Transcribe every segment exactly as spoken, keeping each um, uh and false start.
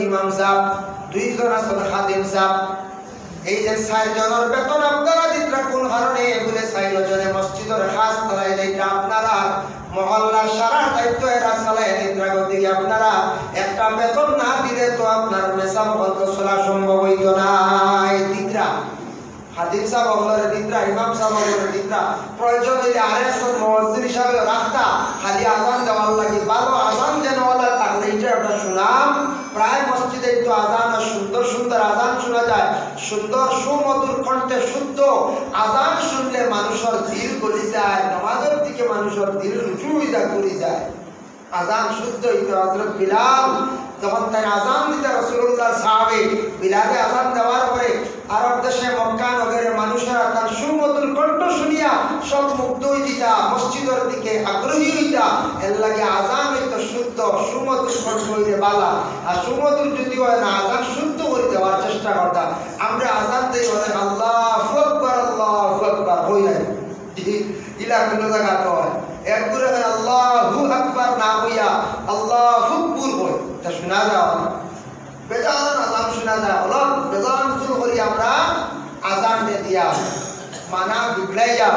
ইমাম সাব, দুইজন আছইন খাদিম সাব। এই যে চাইরজনর বেতন আপনারা দিতরা কোন কারণে? বুলে চাইরজনে মসজিদর কাজ চালাইরা, ইটা আপনারার মহল্লার সারা দায়িত্ব এরা চালাইরা, গতিকে আপনারা একটা বেতন না দিলে তো আপনার মেসাব অকল তো চলা সম্ভব অইতো নায়। দিতরা, খাদিম সাব অকলরে দিতরা, ইমাম সাব অকলরে দিতরা, প্রয়োজন অইলে আরেকজন মুয়াজ্জিন হিসাবে রাখতা, খালি আজান দেওয়ার লাগি। ভালো আজান যেন অলা, তাইলে ইটা একটা সুনাম। প্রায় মসজিদে তো আজান, আর সুন্দর সুন্দর আজান শুনা যায়, সুন্দর সুমধুর কণ্ঠে শুদ্ধ আজান শুনলে মানুষর দিল গলি যায়, নামাজর দিকে মানুষর দিল রুজু অই যায়, ঘুরি যায়। আজান শুদ্ধ অইতো। হযরত বিলাল যখন তাইন আজান দিতা, রাসূলুল্লাহর সাহাবী বিলালে আজান দেওয়ার পরে আরব দেশে মক্কা নগরে মানুষেরা তার সুমধুর কণ্ঠ শুনিয়া সব মুগ্ধ অই দিতা, মসজিদর দিকে আগ্রহী অইতা। এর লাগি আজান অইতো শুদ্ধ, সুমধুর কণ্ঠ অইলে বালা। আর সুমধুর যদি অয় না, আজান শুদ্ধ করি দেওয়ার চেষ্টা করতা। আমরা আজান দেই অনেক আল্লাহু আকবার, আল্লাহু আকবার, অই নাই। ইলা কুনু জাগাত অয়। এক গুরে আল্লাহু আকবার না অইয়া আল্লাহু আকবার অয়। ইটা শুনা যায় না। বেজান আজান শুনা যায়। অলা বেজান জুর করি আমরা আজান দে দিয়া, মানা বিগড়াইয়া,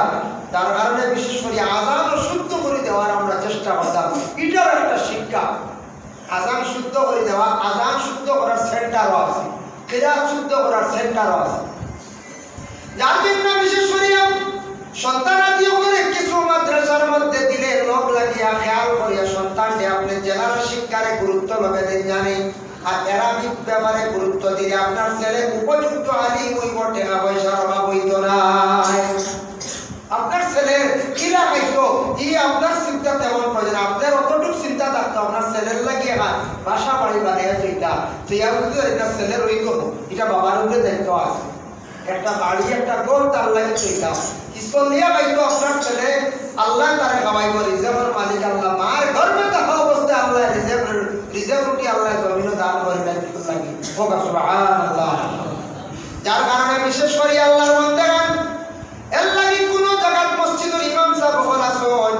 যার কারণে বিশেষ করি আজান শুদ্ধ করি দেওয়ার আমরা চেষ্টা করতাম। ইটাও একটা শিক্ষা। আজান শুদ্ধ করি দেওয়া, আজান শুদ্ধ করার সেন্টারও আছে, কিরাত শুদ্ধ করার সেন্টারও আছে। যার জন্য বিশেষ করিয়া সন্তানাদি অকলরে কিছু মাদ্রাসার মধ্যে দিলে লগ লাগিয়া খেয়াল করিয়া সন্তানরে আপনে জেনারেল শিক্ষারে গুরুত্ব লগে দেইন জানি, আর অ্যারাবিক ব্যাপারে গুরুত্ব দিলে আপনার ছেলে উপযুক্ত আলিম অইবো, টেকা পয়সার অভাব অইতো নায়। আপনার ছেলে কিলা খাইতো, ই আপনার চিন্তা তেমন প্রয়োজন। আপনার অতটুক চিন্তা থাকতো, আপনার ছেলের লাগি একটা বাসা বাড়ি বানাইয়া থইতা, তো ইয়া বুঝতে পারি না, ছেলের অইতো, ইটা বাবার উপরে দায়িত্ব আছে। একটা বাড়ি, একটা ঘর তার লাগি থইতা। ইসলাম নিয়া খাইতো আপনার ছেলে, আল্লাহ তারে খাওয়াইবো, রিজিকর মালিক আল্লাহ। মার গর্ভে থাকা অবস্থায় আল্লাহ রিজিক, রিজিক রুটি আল্লাহ জমিনো দান করিবা লাগি। হোক সুবহানাল্লাহ। যার কারণে বিশেষ করি আল্লাহর বান্দারা, এর লাগি কুনু জাগাত মসজিদর ইমাম সাব অকল আছইন,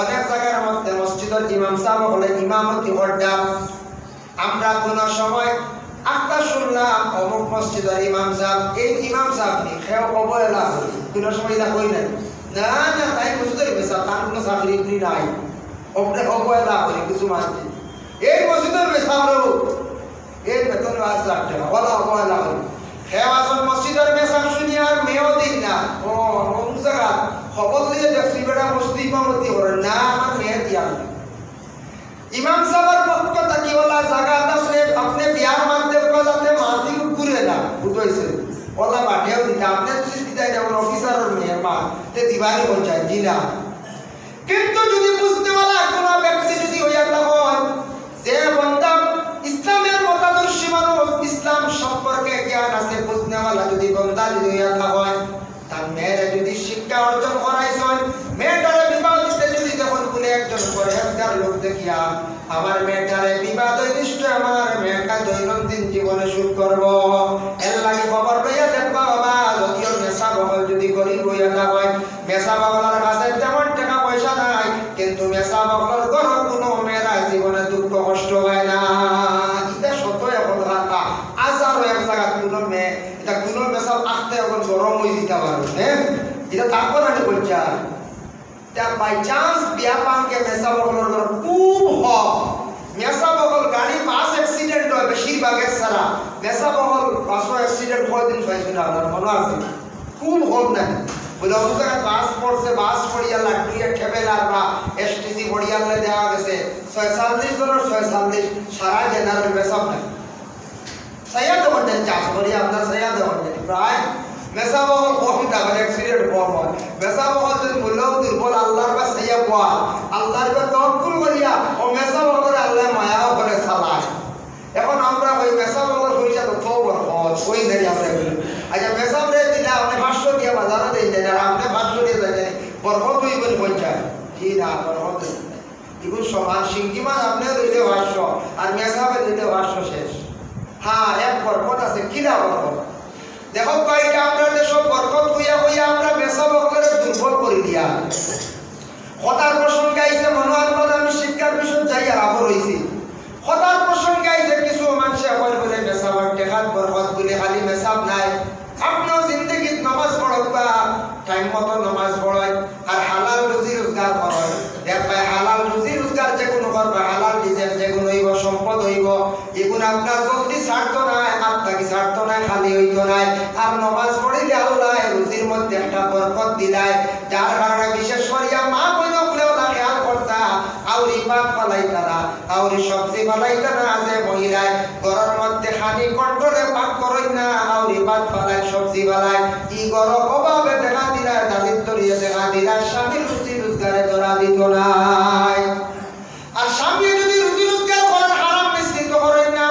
অনেক জাগার মধ্যে মসজিদর ইমাম সাব অকলে ইমামতি কররা। আমরা কুনু সময় একটা শুনলাম অমুক মসজিদর ইমাম সাব, এই ইমাম সাব নি, কেউ অবহেলা করি, কুনু সময় ইলা কই নাই। না, না, তাইন মসজিদর ইমাম সাব, তান কুনু চাকরি উকরি নাই। অবহেলা করি কিছু মানুষ। এই মসজিদর মেসাব রে, এর বেতন পাঁচ লাখ টেকা, অলা অবহেলা করি। কেউ আছইন মসজিদর মেসাব শুনিয়া আর মেয়েও দেইন না। ও, অমুক জাগাত খবর লইয়া দেখছি, বেটা মসজিদ ইমামতি করে না, আমার মেয়ে দিয়া না। ইমাম সাবর পক্ষ থাকি অলা জাগাত আপনে, আপনে বিয়ার মাধ্যমে যাতে মাহফিল ঘুরে না, বুঝাইছে? অলা বাটেও দিতা, আপনে যদি দিতা, যেমন অফিসারর মেয়ে মা, তে দিবানি পঞ্চায়েত, জি না। কিন্তু যদি বুঝনেওয়ালা কুনু ব্যক্তি যদি অইয়া থাকইন, যে বন্দা ইসলামের মতাদর্শী মানুষ, ইসলাম সম্পর্কে জ্ঞান আছে, বুঝনেওয়ালা যদি বন্দা যদি অইয়া থাকইন, তার মেয়েরে যদি শিক্ষা অর্জন করাইছইন, মেয়েটারে বিবাহ দিতে যদি দেখইন কুনু একজন পরহেজগার লোক দেখিয়া, আমার মেয়েটারে বিবাহ দিতে, আমার মেয়েটা দৈনন্দিন জীবনে সুখ করবো। এর লাগি খবর লইয়া দেখবা বাবা, যদিও মেসাব অকল যদি গরিব অইয়া থাকইন, মেসাব অকলর কাছে তেমন টেকা পয়সা নাই, কিন্তু মেসাব অকলর ঘরো কুনু মেয়েরা জীবনে দুঃখ কষ্ট পায় না। ইটা সত্য অকল কথা। হাজারো এক জাগাত কুনু মেয়ে, ইটা কুনু মেসাব আখতা অকল গরম অই দিতা পারে, হ্যাঁ? ইটা তার কথা নি বলছে। তা by chance বিয়া ভাঙ্গে মেসাব অকলর ঘরো খুব হক। মেসাব অকল গাড়ি বাস accident অয় বেশিরভাগ, এছাড়া মেসাব অকল বাসও accident কয়দিন পাইছে না, আপনার মনো আছে? খুব কম নাই। বুলে, অত জাগাত বাস পড়ছে, বাস পড়িয়া লাড্ডু ইয়া ঠেবেলার বা এসটিসি পড়িয়া আনলে দেখা গেছে ছয়চল্লিশ জনর ছয়চল্লিশ, সারা জেনারেল মেসাব নাই। সাইয়া তখন জানি চাষ করি, আপনার সাইয়া তখন জানি প্রায় মেসাব অকল কম, তারপরে accident কম অয়। মেসাব অকল যদি মূল্য দুর্বল, আল্লাহর বা সাইয়া বল, আল্লাহর বা তওয়াক্কুল করিয়া, ও মেসাব অকলরে আল্লাহ মায়াও করে চালায়। এখন আমরা ওই মেসাব অকলর পয়সা তো তো বরকত, ওই জানি আমরা বলি। আচ্ছা, মেসাবরে দিলা, আপনে পাঁচশো দিয়া বাজারো দেইন না, আর আপনে পাঁচশো দিয়া দেইন, বরকত অইবো নি পঞ্চাশ? জি না, বরকত অইবো না। ইগুন সমান, শিঙ্গি মাছ আপনে লইলে পাঁচশো, আর মেসাবে লইলে পাঁচশো শেষ। হ্যাঁ, এক বরকত আছে, কিলা বরকত? দেখো, কয়টা আমরা দেশো বরকত কইয়া কইয়া আমরা মেসাব অকলরে দুর্বল করি দিয়া। কথার প্রসঙ্গে আইছে, মনোয়ার বাদ আমি শিক্ষার বিষয়ে যাই আর আবার হইছি। কথার প্রসঙ্গে আইছে, কিছু মানুষে যেগুন করবা, হালাল রিজিক যেগুন অইবো, সম্পদ অইবো, ইগুন আপনার জলদি ছাড়তো নায়, আত্মা কি ছাড়তো নায়, খালি অইতো নায়। আর নমাজ পড়িলে আল্লায় রুজির মধ্যে একটা বরকত দিলায়, যার কারণে বিশেষ করিয়া মা বইন অকলে অলা খেয়াল করতা, আউরি ভাত ফালাইতা না, আউরি সবজি ফালাইতা না, যে মহিলায় ঘরর মধ্যে খানি কন্ট্রোলে পাক করইন না, আউরি ভাত ফালায়, সবজি ফালায়, ই ঘরো অভাবে দেখা দিলায়, দারিদ্র্যে দেখা দিলায়, স্বামীর রুজি রোজগারে ধরা দিতো নায়। আর স্বামীয়ে যুদি রুজি রোজগার করইন, হারাম মিশ্রিত করইন না,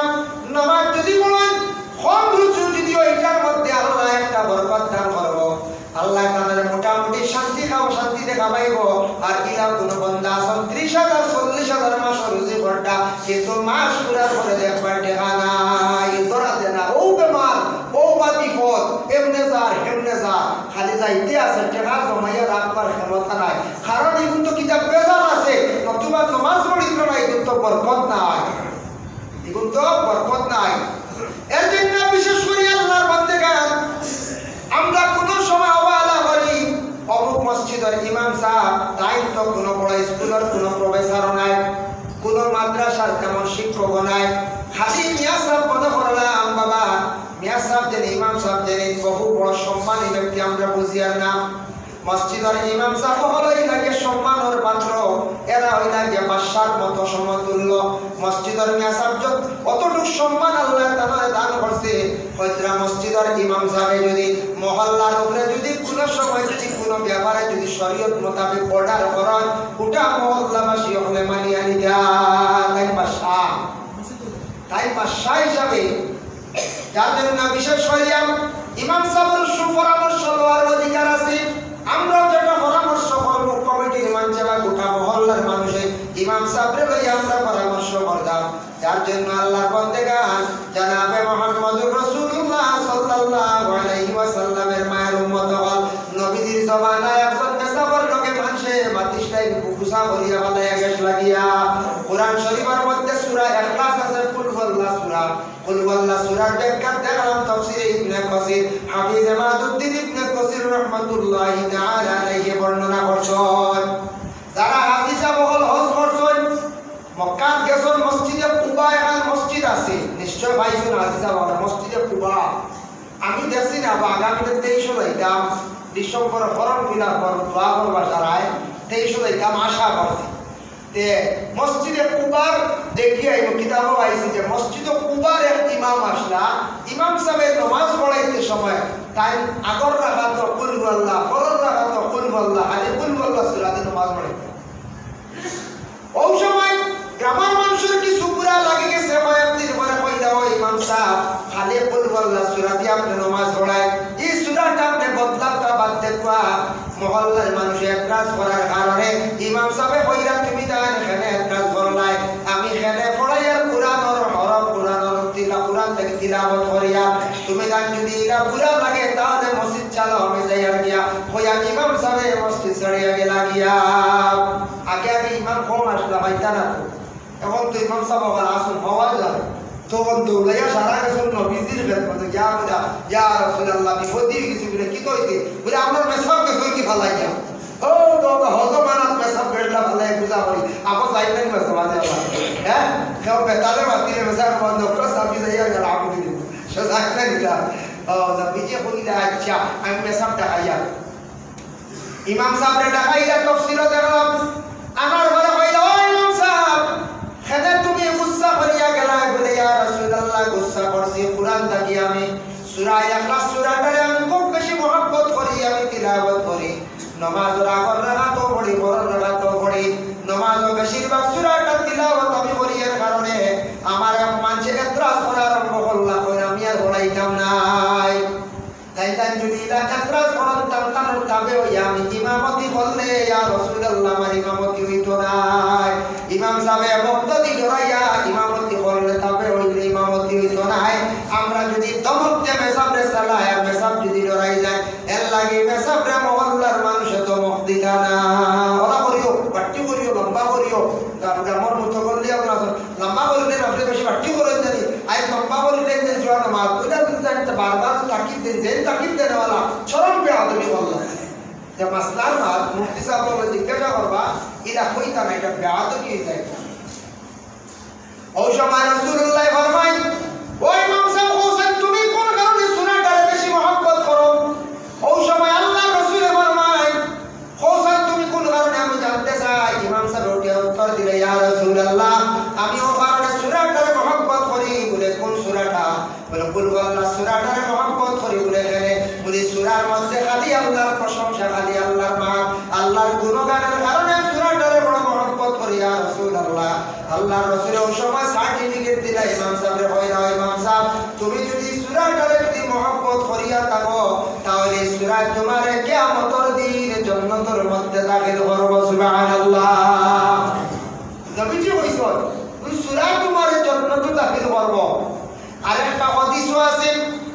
নমাজ যুদি পড়ইন, কম রুজি যুদি অয়, ইটার মধ্যে আল্লায় একটা বরকত দান করবো। আল্লায় তানরে মোটামুটি শান্তি খাও, শান্তিতে খাবাইবো। আর ইলা কুনু বন্দা আছইন, ত্রিশ হাজার, চল্লিশ হাজার মাসো রুজি কররা, কিন্তু মাস পুরার পরে দেখবা টেকা নাই, ধরা দেয় না। অউ বেমার, অউ বা বিপদ, এমনে যার, হেমনে যার, খালি যাইতে আছে, টেকা জমাইয়া রাখবার ক্ষমতা নাই। কারণ ইগুন তো কিতা বেজাল আছে, নতুবা নমাজ পড়িত না, ইগুন তো বরকত নাই, ইগুন তো বরকত নাই। এর জন্য বিশেষ করি আল্লাহর বান্দেগান, আমরা কুনু সময় অবহেলা করি, অমুক মসজিদর ইমাম সাব, তাইন তো কুনু বড় স্কুলর কুনু প্রফেসরও নায়, কুনু মাদ্রাসার তেমন শিক্ষকও নায়, খালি মিয়া সাব মনে করলাম, বাবা, মিয়া সাব যেন, ইমাম সাব যেন, বহু বড় সম্মানী ব্যক্তি আমরা বুঝিয়ার না। মসজিদর ইমাম সাব অকল অইলা গিয়া সম্মানর পাত্র, এরা অইলা গিয়া বাদশার মতো সমতুল্য। মসজিদর মিয়া সাব যত, অতটুক সম্মান আল্লায় তানরে দান করছে, হয়তোবা মসজিদর ইমাম সাবে যুদি মহল্লার উপরে যুদি কুনু সময় যুদি কুনু ব্যাপারে যুদি শরীয়ত মোতাবেক অর্ডার করইন, গোটা মহল্লাবাসী অকলে মানিয়া নিতা। তাইন বাদশা, তাইন বাদশা হিসাবে যার জন্য বিশেষ করিয়া ইমাম সাবর সুপরামর্শ লওয়ার অধিকার আছে। আমরাও যেটা পরামর্শ করমু, কমিটির মানষে বা গোটা মহল্লার মানষে ইমাম সাবরে লইয়া আমরা পরামর্শ করতাম। যার জন্য আল্লাহর বন্দেগান, জনাবে মুহাম্মদুর রাসূলুল্লাহ সাল্লাল্লাহু আলাইহি ওয়াসাল্লামের মায়ের উম্মত অকল, নবীজির জমানায় একজন মেসাবর লগে মানষে মাতিস নাই, গুসা করিয়া ফালাইয়া গেছ লাগিয়া। কোরআন শরীফের মধ্যে সূরা ইখলাস আছে, কুল হুয়াল্লাহ সূরা। কুল হুয়াল্লাহ সূরার ব্যাখ্যা দেখলাম তাফসীরে ইবনে কাসির, হাফিজ ইমাদুদ্দিন ইবনে কাসির রহমাতুল্লাহি তাআলা আলাইহি বর্ণনা করছইন। যারা হাজি সাব অকল হজ করছইন, মক্কাত গেছইন, মসজিদে কুবা এখান মসজিদ আছে, নিশ্চয় পাইছইন হাজি সাব অকল, মসজিদে কুবা। আমি দেখছি না, বা আগামীতে তেইশো যাইতাম, ডিসেম্বর ফর্ম ফিল আপ কর, দোয়া করবা সারায়, তেইশো যাইতাম আশা করছি। তে মসজিদে কুবার দেখি আইব, কিতাবও আইছে যে মসজিদে কুবার এক ইমাম আসলা, ইমাম সাবে নমাজ পড়াইতে সময় তাইন আগর রাকাতো কুল হুয়াল্লাহ, পরর রাকাতো কুল হুয়াল্লাহ, খালি কুল হুয়াল্লাহ সূরা দি নমাজ পড়াইতা। অউ সময় গ্রামর মানষর কিছু বুরা লাগি গেছে, কয়েকদিন পরে কইলা, "ও ইমাম সাব, খালি কুল হুয়াল্লাহ সূরা দি আপনে নমাজ পড়াইন, ই সূরাটা আপনে বদলাইতা বাদ দেউক্কা।" মহল্লার মানষে এতরাজ করার কারণে ইমাম সাবে কইলা, "তুমি তাইন কেনে এতরাজ করলায়? আমি কেনে পড়াইয়ার কুরআনর হরফ, কুরআনর তিলা-, কুরআন থাকি তিলাওয়াত করিয়া। তুমি তাইন যুদি ইলা বুরা লাগে, তাইলে মসজিদ ছাড়ো, আমি যাইয়ার গিয়া।" কইয়া ইমাম সাবে মসজিদ ছাড়িয়া গেলা গিয়া। আগে আগে ইমাম কম আসলা, পাইতা না তো। অখন তো ইমাম সাব আবার আসুন, পাওয়া যায়। তখন দৌড়াইয়া সারা গেছইন নবীজির খেদমতো, গিয়া বুলে, "ইয়া রাসূলুল্লাহ, বিপদ অই গেছে।" বুলে, "কিতা অইছে?" বুলে, "আমরার মেসাব গেছইন গি ফালাইয়া।" ও বাবা, হজ মানাত মেসাব বেড়লা ফালাই পূজা করি। আবার যাইন নাই মেসাব, মাঝে আবার। হ্যাঁ? কেউ বেতালে মাতিলে মেসাব বন্ধ করে, সাবি যাইয়া গেল, আমি দিলাম। সে যাইন নাই দিলাম। ও, নবীজি কইলা, "আচ্ছা, আমি মেসাব ডাকাইয়া।" ইমাম সাবরে ডাকাইয়া তফসিরও দেখলাম। আনার পরে কইলা, "ও ইমাম সাব, কেনে তুমি গুসা করিয়া গেলায়?" বুলে, "ইয়া রাসূলুল্লাহ, গুসা করছি কুরআন থাকি আমি সূরা ইখলাস সূরাটারে আমি খুব বেশি মহব্বত করি, আমি তিলাওয়াত করি, নমাজর আগর রাকাতো পড়ি, পরর রাকাতো পড়ি, নমাজর বেশিরভাগ সূরাটা তিলাওয়াত আমি করি, এর কারণে আমার এক মানষে এতরাজ করা আরম্ভ করলা, কইরা আমি আর পড়াইতাম নায়।" তাইন তাইন যুদি ইলা এতরাজ করইন, তান তানর তাবে অইয়া আমি ইমামতি করলে, ইয়া রাসূলুল্লাহ, আমার ইমামতি অইতো নায়। ইমাম সাবে মুক্তাদি ডরাইয়া ইমামতি করলে, তাবে অইলে ইমামতি অইতো নায়। আমরা যুদি ধমক দিয়া মেসাবরে চালাই, আর মেসাব যুদি ডরাই যায়, এর লাগি মেসাবরে মহল্লার মানষে ধমক দিতা না। অলা করিও, বাট্টি করিও, লম্বা করিও, গ্রাম-, গ্রামর মতো করলে আমরা লম্বা করিলে আপনে বেশি বাট্টি করইন জানি। আই লম্বা করিলে যে জোয়ান মাত, ওইটা কিন্তু জানি তো বারবার তাকিদ দেন, যে তাকিদ দেন ওয়ালা, চরম বেয়াদবি করলা। যে মাসলার মাত মুফতি সাব অকলরে জিজ্ঞাসা করবা, ইলা কইতা না, ইটা বেয়াদবি অই যায়। অউ সময় রাসুলুল্লায় ফরমাইন, "ও ইমাম সাব, কওছাইন তুমি কুন কারণে সূরাটারে বেশি মহব্বত করো?" অউ সময় আল্লার রাসুলে ফরমাইন, "কওছাইন তুমি কুন কারণে, আমি জানতে চাই।" ইমাম সাবে উঠিয়া উত্তর দিলা, "ইয়া রাসুলাল্লাহ, আমি অউ কারণে সূরাটারে মহব্বত করি।" বলে, "কুন সূরাটা?" বলে, "কুল হু আল্লাহ সূরাটারে মহব্বত করি।" বলে, "কেনে?" বলে, "সূরার মধ্যে খালি আল্লার প্রশংসা, খালি আল্লার মাত, আল্লার গুণগানের কারণে সূরাটারে বড় মহব্বত করি, ইয়া রাসুলাল্লাহ।" আল্লার রাসুলে অউ সময় সার্টিফিকেট দিলা ইমাম সাবরে, কইলা, "ইমাম সাব, তুমি যুদি সূরাটারে যুদি মহব্বত করিয়া থাকো, তাইলে ই সূরায় তুমারে কিয়ামতর দিন জন্নতর মধ্যে দাখিল করবো।" সুবহানাল্লাহ। নবীজি কইছইন, "ই সূরায় তুমারে জন্নতো দাখিল করবো।" আরেকটা হাদিসও আছে,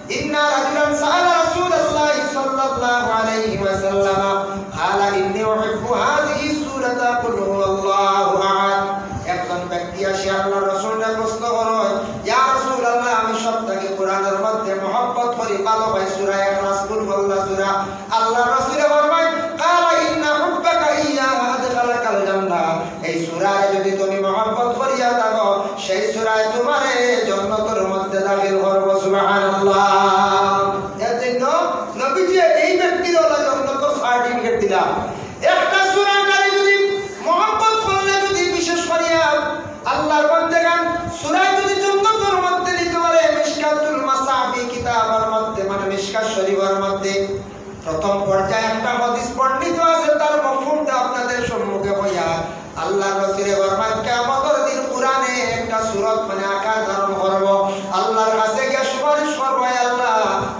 "ইন্না রাজুলান সাআলা রাসুলাল্লাহি সাল্লাল্লাহু আলাইহি ওয়াসাল্লাম, ক্বালা ইন্নী উহিব্বু হাযিহি সূরাতা কুল হুয়াল্লাহু আহাদ।" একজন ব্যক্তি আইয়া আল্লার রাসুলরে প্রশ্ন করইন, "ইয়া রাসুলাল্লাহ, আমি সব থাকি কুরআনর মধ্যে মহব্বত করি, ভালা পাই সূরা ইখলাস, কুল হুয়াল্লাহ সূরা।" আল্লার রাসুলে ফরমাইন, "ক্বালা ইন্না হুব্বাকা ইয়াহা আদখালাকাল জান্নাহ।" এই সূরারে যুদি তুমি মহব্বত করিয়া থাকো, সেই সূরায় তুমারে জন্নতর মধ্যে দাখিল করবো। সুবহানাল্লাহ। এর জন্য নবীজি এই ব্যক্তির অলা জন্নতর সার্টিফিকেট দিলা। একটা সূরাটারে যুদি মহব্বত করলে যুদি বিশেষ করিয়া আল্লার বান্দাগান সূরায় যুদি জন্নতর মধ্যে নিতে পারে, মিশকাতুল মাসাবি কিতাবর মধ্যে, মানে মিশকাত শরীফর মধ্যে প্রথম পর্যায়ে একটা হাদিস বর্ণিত আছে, তার মফহুমটা আপনাদের সম্মুখে কইয়ার। আল্লার রাসুলে ফরমাইন, কিয়ামতর দিন কুরআনে একটা সুরত মানে আকার ধারণ করবো, আল্লার কাছে গিয়া সুপারিশ করবো, "আয় আল্লাহ,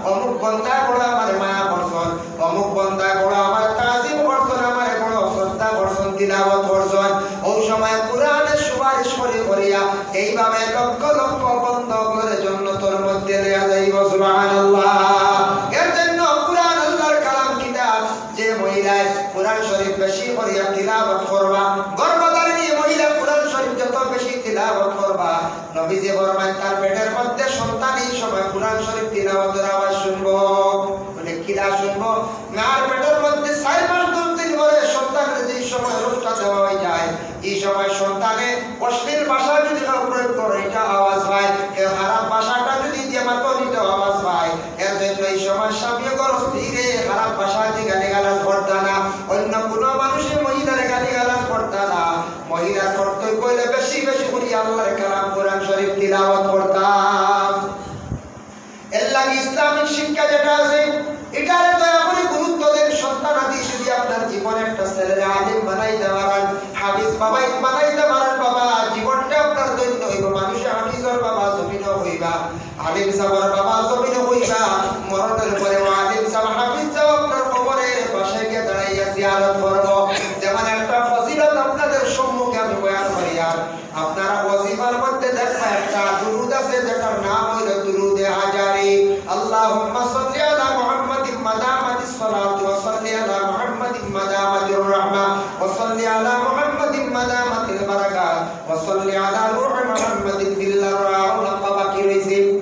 অমুক বন্দায় বড় আমারে মায়া করছইন, অমুক বন্দায় বড় আমারে তাজিম করছইন, আমারে বড় শ্রদ্ধা করছইন, তিলাওয়াত করছইন।" অউ সময় কুরআনে সুপারিশ করি করিয়া এইভাবে লক্ষ লক্ষ বন্দা অকলরে জন্নতর মধ্যে লইয়া যাইবো। সুবহানাল্লাহ। এর জন্য কুরআন আল্লার কালাম কিতাব, যে মহিলায় কুরআন শরীফ বেশি করিয়া তিলাওয়াত করবা, গর্ভধারিণী মহিলা কুরআন শরীফ যত বেশি তিলাওয়াত করবা, নবীজি ফরমাইন তার পেটের মধ্যে সন্তান এই সময় কুরআন শরীফ তিলাওয়াতর আওয়াজ শুনবো। বলে, কিলা শুনবো? মার পেটের মধ্যে চাইর মাস দশ দিন পরে সন্তানরে যে সময় রূপটা দেওয়া অই যায়, ই সময় সন্তানে অশ্লীল ভাষা যুদি কেউ প্রয়োগ করে, ইটা আওয়াজ পায়। কেউ খারাপ ভাষাটা যুদি দিয়া মাতো, ইটাও আওয়াজ পায়। এর জন্য ই সময় স্বামী অকল স্ত্রীরে খারাপ ভাষা দি গালিগালাজ করতা না, অন্য কুনু মানুষে মহিলারে গালিগালাজ করতা না। মহিলার কর্তব্য অইলো বেশি বেশি করি আল্লার কালাম কুরআন শরীফ তিলাওয়াত করতা। এর লাগি ইসলামিক শিক্ষা যেটা আছে, ইটারে দয়া করি গুরুত্ব দেইন। সন্তানাদি যুদি আপনার জীবনে একটা ছেলেরে আলিম বানাইতা পারইন, হাফিজ বাবা বানাইতা পারইন, বাবা, জীবনটা আপনার ধন্য অইবো। মানুষে হাফিজর বাবা জমিনো কইবা, আলিম সাবর বাবা জমিনো কইবা, মরণর পরে অউ আলিম সাব, হাফিজ সাব আপনার কবরর পাশে গিয়া দাঁড়াইয়া জিয়ারত করবো। যেমন একটা ফজিলত আপনাদের সম্মুখে আমি বয়ান করিয়ার, আপনারা ওয়াজিফার মধ্যে দেখবা একটা দুরুদ আছে, যেটার নাম অইলো দুরুদে হাজারি। আল্লাহুম্মা সাল্লি আলা মুহাম্মাদিন মা দামাতিস সালাতু, ওয়া সাল্লি আলা মুহাম্মাদিন মা দামাতির রাহমা, ওয়া সাল্লি আলা মুহাম্মাদিন মা দামাতিল বারাকাত, ওয়া সাল্লি আলা রূহি মুহাম্মাদিন বিল্লাহ। আরো লম্বা বাকি রইছে।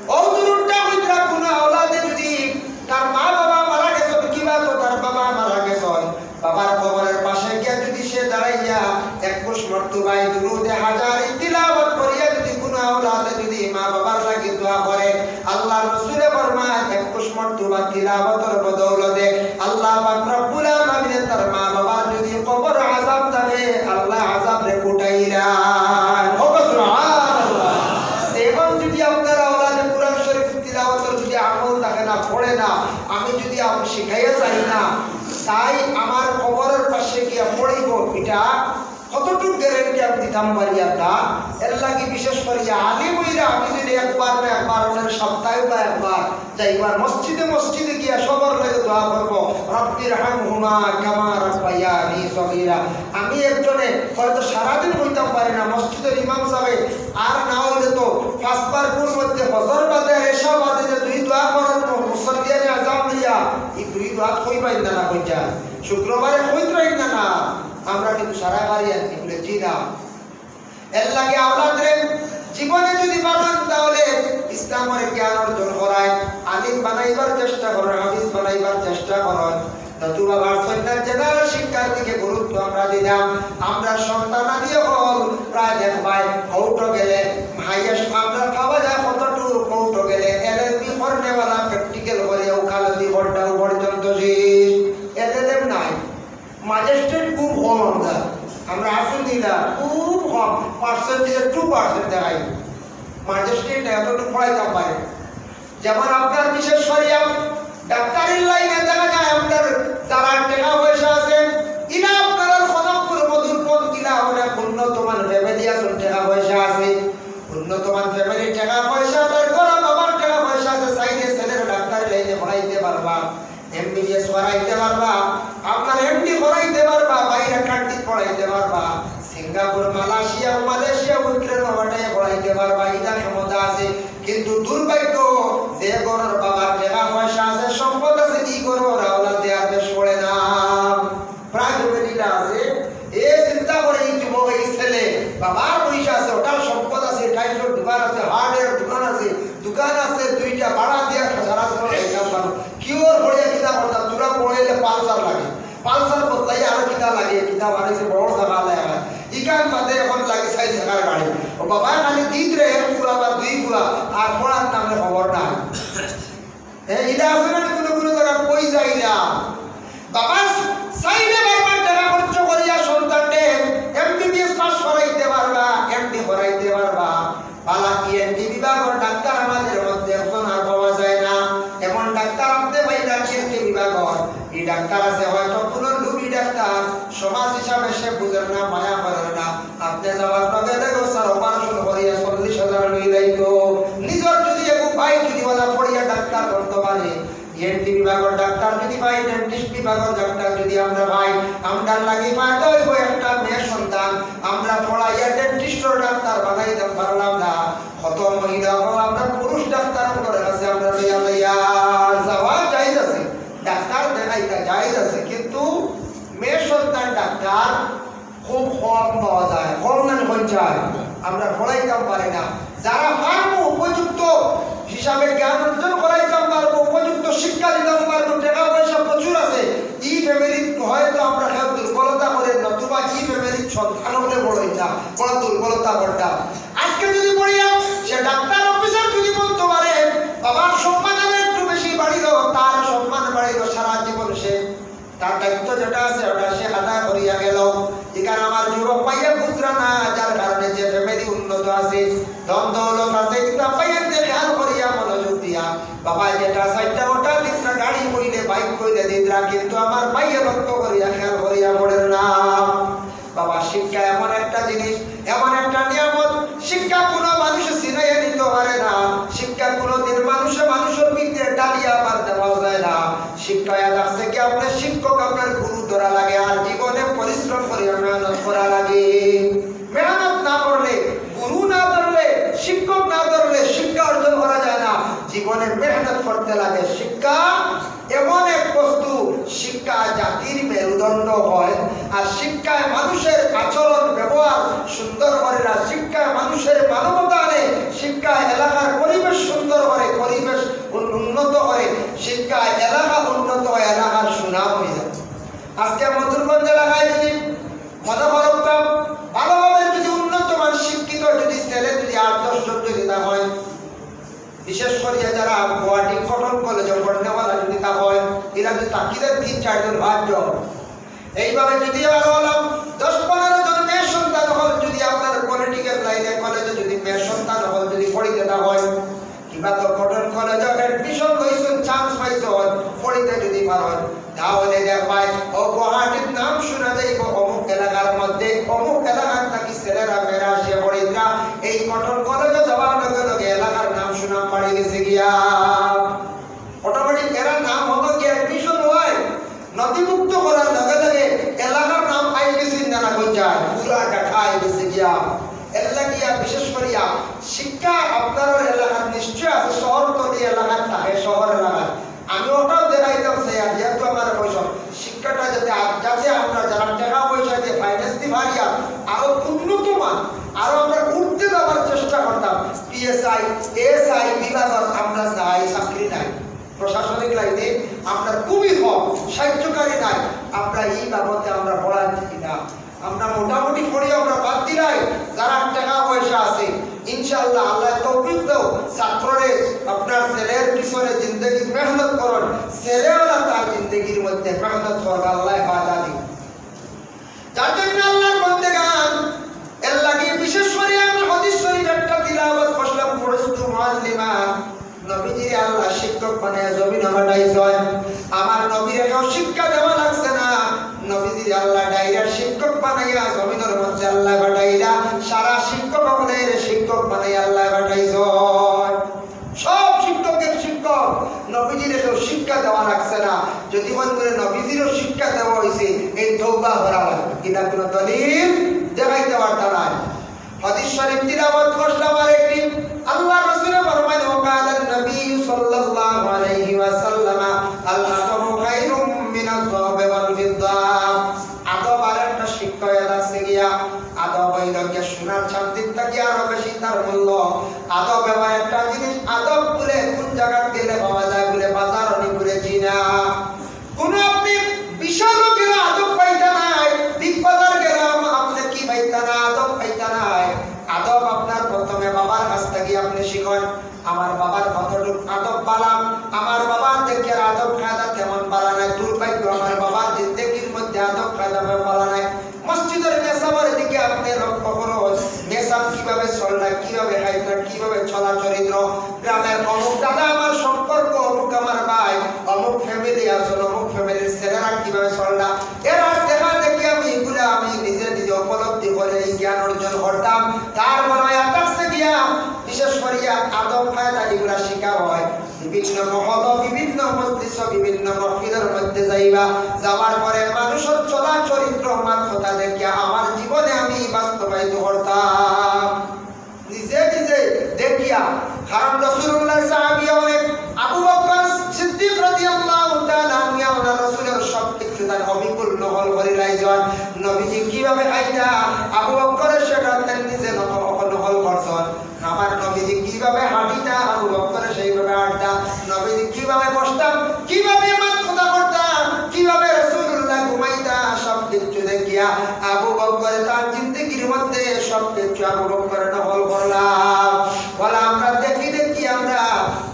অউ দুরুদটা কইতরা কুনু আওলাদে যুদি তার মা বাবা মারা গেছইন, কিবা তো তার বাবা মারা গেছইন, বাবার কবরর পাশে গিয়া যুদি সে দাঁড়াইয়া একুশ মর্তবা দুরুদে হাজারি তিলাওয়াত করিয়া যুদি কুনু আওলাদে যুদি মা বাবার লাগি দোয়া করে, আল্লার রাসুলে ফরমাইন, একুশ মর্তবা তিলাওয়াতর বদৌলতে আল্লাহ পাক রব্বুল আলামিনে তার মা বাবার যুদি কবর আযাব থাকে, আল্লায় আযাবরে কুটাইলা। সুবহানাল্লাহ। এখন যুদি আপনার আওলাদে কুরআন শরীফ তিলাওয়াতর যুদি আমল থাকে না, পড়ে না, আমি যুদি আম-, শিখাইয়া যাই না, তাই আমার কবরর পাশে গিয়া পড়িবো, ইটা কতটুক গ্যারান্টি আমি দিতাম পারি আর না? এর লাগি বিশেষ করি আলিম অইরা আমি যুদি একবার না একবার, অনর সপ্তাহে বা একবার যাইবার মসজিদে মসজিদে গিয়া সবর লাগি দোয়া করবো, "রাব্বির হামহুমা কামা রাব্বায়ানি সগীরা।" আমি একজনে হয়তো সারাদিন কইতাম পারি না, মসজিদর ইমাম সাবে আর না অইলে তো পাঁচবার কুন মধ্যে ফজর বাদে আর এশা বাদে যে দুই দোয়া করার মু-, মুসল্লিয়ানে আজাম লইয়া, ই দুই দোয়া কইবায় না, না কইয়া। শুক্রবারে কইতরাইন না, না। আমরা কিন্তু সারা বাড়ি আছি, বলে, "জি না।" এর লাগি আওলাদরে জীবনে যুদি পারইন, তাইলে ইসলামর জ্ঞান অর্জন করাইন, আলিম বানাইবার চেষ্টা করইন, হাফিজ বানাইবার চেষ্টা করইন। নতুবা ভার্সিটির জেনারেল শিক্ষার দিকে গুরুত্ব আমরা দিলাম। আমরা সন্তানাদি হল প্রায় দেখবায় কোর্টো গেলে হাইয়েস্ট আমরা পাওয়া যায় কতটুকু, কোর্টো গেলে এলএলবি করনেওয়ালা প্র্যাকটিক্যাল করে ওকালতি করতেও পর্যন্ত শেষ। এলএলএম নাই, ম্যাজিস্ট্রেট খুব কম আমরা, আমরা আসুন দিলা খুব কম, পার্সেন্টেজ টু পার্সেন্ট দেখাই। ম্যাজিস্ট্রেট এতটুকু পড়াইতাম পারে। যেমন আপনার বিশেষ করিয়া ডাক্তারির লাইনে দেখা যায় আপনার যারা টেকা পয়সা আছে, ইলা আপনার খনকপুর মধুরপন্থ ইলা অনেক উন্নতমান ফ্যামিলি আছে, টেকা পয়সা আছে, উন্নতমান ফ্যামিলি, টেকা পয়সা, তার ঘর বাবার টেকা পয়সা আছে, চাইলে ছেলের ডাক্তারি লাইনে পড়াইতে পারবা, এমবিবিএস করাইতে পারবা, আপনার এমডি করাইতে পারবা, বাইরে কান্ট্রি পড়াইতে পারবা, সিঙ্গাপুর, মালয়েশিয়া, মালয়েশিয়া, ইউক্রেন, ওটাই পড়াইতে পারবা, ইলা ক্ষমতা আছে। কিন্তু দুর্ভাগ্য, যে ঘরর বাবার টেকা পয়সা আছে, সম্পদ আছে, ই ঘরর আওলাদে আর বেশ পড়ে না। প্রায় ফ্যামিলিটা আছে, এ চিন্তা করে এই যুবক, এই ছেলে, বাবার পয়সা আছে, ওটার সম্পদ আছে, টাইলসের দোকান আছে, হার্ডওয়্যার দোকান আছে, দোকান আছে দুইটা, ভাড়া দিয়া সারা জীবন খাইতাম পারো। কি ওর পড়িয়া কিতা করতাম, তোরা পড়াইলে পালসার লাগে, পালসার বদলাই আরো কিতা লাগে, কিতা বানাইছে বড় সাবা লাগে। ইকান মাঝে এখন লাগে চাইর চাকার গাড়ি। ও বাবা, খালি দিত রে এক ফুয়া বা দুই ফুয়া, আর পড়ার নামে খবর নাই। হ্যাঁ, ইলা আছে না কোনো কোনো জায়গা কই যাইলা? বাবা চাইলে বারবার টাকা খরচ করিয়া সন্তানকে এমবিবিএস পাস করাইতে পারবা, এমডি করাইতে পারবা। বালা ইএনটি বিভাগর ডাক্তার আমাদের মধ্যে এখন আর পাওয়া যায় না। এমন ডাক্তার আপনি পাইলা ইএনটি বিভাগর। এই ডাক্তার আছে হয়তো কোনো লুবি ডাক্তার, সমাজ হিসাবে সে বুঝেন না, মায়া করেন না। আপনি যাওয়ার লগে লগে স্যার অপারেশন করিয়া চল্লিশ হাজার লই যাইতো। নিজের যদি একটু ভাই যদি ওলা পড়িয়া ডাক্তার করতে পারে, ইএনটি বিভাগর ডাক্তার যদি পাই, ডেন্টিস্ট বিভাগর ডাক্তার যদি আমরা পাই, আমরার লাগি ফায়দা হইব একটা মেয়ে সন্তান। আমরা পড়াইয়া ডেন্টিস্টর ডাক্তার বানাইতে পারলাম না, কত মহিলা হল আমরা পুরুষ ডাক্তার করে আছে, আমরা লইয়া লইয়া যাওয়া জায়েজ আছে, ডাক্তার দেখাইতা জায়েজ আছে, কিন্তু মেয়ে সন্তান ডাক্তার খুব কম পাওয়া যায়, কম নানি কইন চাই, আমরা পড়াইতাম পারি না। যারা পারবো উপযুক্ত হিসাবে জ্ঞান অর্জন করাইতাম পারবো, উপযুক্ত শিক্ষা দিতাম পারবো, টাকা পয়সা প্রচুর আছে, ই ফ্যামিলিত হয়তো আমরা কেউ দুর্বলতা করে, নতুবা ই ফ্যামিলিত সন্তান হলে বড় ইতা, বড় দুর্বলতা করতাম। আজকে যদি পড়িয়া সে ডাক্তার অফিসার যদি বলতে পারে, বাবার সম্মান একটু বেশি বাড়িল, তার সম্মান বাড়িল, সারা জীবন সে তার দায়িত্ব যেটা আছে ওটা সে আদায় করিয়া গেল। এখানে আমার যুবক ভাইয়া বুঝরা না, যার কারণে যে ফ্যামিলি উন্নত আছে, ধন দৌলত আছে, কিতা পাইয়ের যে খেয়াল করিয়া মনোযোগ দিয়া, বাবা যেটা চাইটা ওটা দিতরা, গাড়ি কইলে বাইক কইলে দিতরা, কিন্তু আমার ভাইয়া লক্ষ্য করিয়া খেয়াল করিয়া পড়েন না। বাবা শিক্ষা এমন একটা জিনিস, এমন একটা নিয়ামত, শিক্ষা কোনো মানুষ ছিনাইয়া নিতে পারে না, শিক্ষা কোনোদিন মানুষে মানুষের ভিতরে ডালিয়া মার দেওয়া যায় না। শিক্ষা এ লাগছে কি আপনার শিক্ষক আপনার গুরু ধরা লাগে, আর জীবনে পরিশ্রম করিয়া মেহনত করা লাগে। মেহনত না করলে, গুরু না ধরলে, শিক্ষক না ধরলে শিক্ষা অর্জন করা যায় না। জীবনে মেহনত করতে লাগে। শিক্ষা এমন এক বস্তু, শিক্ষা জাতির মেরুদণ্ড হয়। আর শিক্ষায় মানুষের আচরণ ব্যবহার সুন্দর করে না, শিক্ষায় মানুষের মানবতা আনে, শিক্ষায় এলাকার পরিবেশ সুন্দর করে, পরিবেশ উন-, উন্নত করে, শিক্ষায় এলাকা উন্নত হয়, এলাকার সুনাম হয়ে যায়। আজকে মধুরগঞ্জ এলাকায় যদি মনে করতাম ভালোভাবে যদি উন্নত মান শিক্ষিত যদি ছেলে যদি আট দশ জন যদি না হয়, বিশেষ করিয়া যারা গুয়াহাটি কটন কলেজে পড়নেওয়ালা যদি তা হয়, এরা যদি তাকিদের তিন চারজন পাঁচজন, এইভাবে যদি আরো হলাম দশ পনেরো জন মেয়ে সন্তান হল, যদি আপনার পলিটিক্যাল লাইনে কলেজে যদি মেয়ে সন্তান হল যদি পড়িতে না হয়, কিংবা তো কটন কলেজে অ্যাডমিশন লইছেন, চান্স পাইছেন, পড়িতে যদি পারেন, তাহলে দেখবায় ও গুয়াহাটির নাম শোনা যাইব অমুক এলাকার মধ্যে, অমুক এলাকার নাকি ছেলেরা মেয়েরা আসিয়া পড়িতরা। এই কটন কলেজে যাওয়ার লগে লগে এলাকার নাম শোনা পাড়ি গেছে গিয়া। অটোমেটিক এরা নাম হলো কি অ্যাডমিশন হয়, নথিভুক্ত করার লগে লগে এলাকার নাম আই গেছে না, না কোন যায়, পুরা ঢাকা আই গেছে গিয়া। এর লাগিয়া বিশেষ করিয়া শিক্ষা আপনার এলাকার নিশ্চয় আছে, শহর তলি এলাকার থাকে, শহর এলাকার। আমি ওটাও দেখাইতাম চাই, আর যেহেতু আমার পয়সা, শিক্ষাটা যাতে আ-, যাতে আমরা যারা টাকা পয়সা দিয়ে ফাইন্যান্স দিয়ে পারি, আর আরো উন্নত মান, আরো আমরা উঠতে যাওয়ার চেষ্টা করতাম। পিএসআই, এসআই বিভাগর আমরা নাই, চাকরি নাই, প্রশাসনিক লাইনে আমরা খুবই কম। সাহায্যকারী নাই। আমরা এই বাবদে আমরা পড়াচ্ছি না, আমরা মোটামুটি পড়ি, আমরা বাদ দিলাই। যারা টাকা পয়সা আছে, ইনশাআল্লাহ, আল্লাহ তৌফিক দাও, ছাত্ররে আপনার ছেলের পিছনে জিন্দেগি মেহনত করুন, ছেলেওয়ালা তার জিন্দেগির মধ্যে মেহনত করবে, আল্লাহ বাধা দিন। যার জন্য আল্লাহর বন্দেগান, এর লাগি বিশেষ করে আমি হাদিস শরীফ একটা তিলাওয়াত করলাম, পড়েছি মুআল্লিমা। নবীজিরে আল্লাহ শিক্ষক বানাইয়া জমিন পাঠাইছইন। আমার নবীরে কেউ শিক্ষা দেওয়া লাগছে না। নবীজিরে আল্লাহ direct শিক্ষক বানাইয়া জমিনের মধ্যে আল্লাহ পাঠাইলা। সারা শিক্ষক অকলরে শিক্ষক বানাইয়া আল্লাহ পাঠাইছইন। সব শিক্ষকের শিক্ষক, নবীজিরে কেউ শিক্ষা দেওয়া লাগছে না। যদি মনে করে নবীজিরও শিক্ষা দেওয়া হয়েছে, এই তৌবা করা হয়। এটা কোনো দলিল দেখাইতে পারতা না। হাদিস শরীফ তিলাওয়াত করলাম আরেকটি। আল্লাহ রাসূলে ফরমায়, وقال النبي صلى الله عليه وسلم: الأدب خير من الذهب والفضة। আদব আর একটা শিক্ষা হয়ে যাচ্ছে গিয়া, আদব হইল গিয়া সোনার চান্দির থাকি আরো বেশি তার মূল্য। আদব এমন একটা জিনিস, আদব বলে কোন জায়গাত গেলে পাওয়া যায়, বলে বাজার অনেক ঘুরে চিনা। কোন আপনি বিশাল গেলে আদব পাইতা নাই, বিগ বাজার গেলে আপনি কি পাইতা না, আদব পাইতা নাই। আদব আপনার প্রথমে বাবার কাছ থাকি আপনি শিখেন। আমার বাবার কতটুক আদব বালা, আমার বাবার দেখে আদব কায়দা তেমন বালা নাই। দুর্ভাগ্য, আমার বাবার জিন্দেগির মধ্যে আদব কায়দা বালা নাই। মসজিদের মেসাবের দিকে আপনি লক্ষ্য করুন, মেসাব কিভাবে চললা, কিভাবে খাইতরা, কিভাবে চলা চরিত্র। গ্রামের অমুক দাদা আমার সম্পর্ক, অমুক আমার ভাই, অমুক ফ্যামিলি আসল, অমুক ফ্যামিলির ছেলেরা কিভাবে চললা। এরা দেখা দেখি আমি এগুলা আমি নিজে নিজে উপলব্ধি করে এই জ্ঞান অর্জন করতাম। তার মনে হয় আতাকছে গিয়া বিশেষ করিয়া আদব কায়দা এগুলা শিখা হয়। বিভিন্ন মহল, বিভিন্ন মজলিস, বিভিন্ন মাহফিলের মধ্যে যাইবা, যাওয়ার পরে মানুষের চলা চরিত্র, মাত কথা দেখিয়া আমার জীবনে আমি বাস্তবায়িত করতাম। নিজে নিজে দেখিয়া, কারণ রাসূলুল্লাহর সাহাবী অনেক, আবু বকর সিদ্দিক রাদিয়াল্লাহু তাআলা আনহু ওনার রাসূলের সব কিছু তার অবিকল নকল করিলাইছইন। নবীজি কিভাবে খাইতা, আবু বকরে সেটা তার নিজে নকল, নকল করছইন। আমার নবীজি কিভাবে হাঁটিতা, আবু বকরে সেইভাবে হাঁটতা। নবীজি কিভাবে বসতা, কিভাবে মাত কথা করতা, কিভাবে রাসূলুল্লাহ ঘুমাইতা, সব কিছু দেখিয়া আবু বকরে তার জিন্দেগির মধ্যে সব কিছু আবু বকরে নকল করলা। বলে, আমরা দেখি দেখি আমরা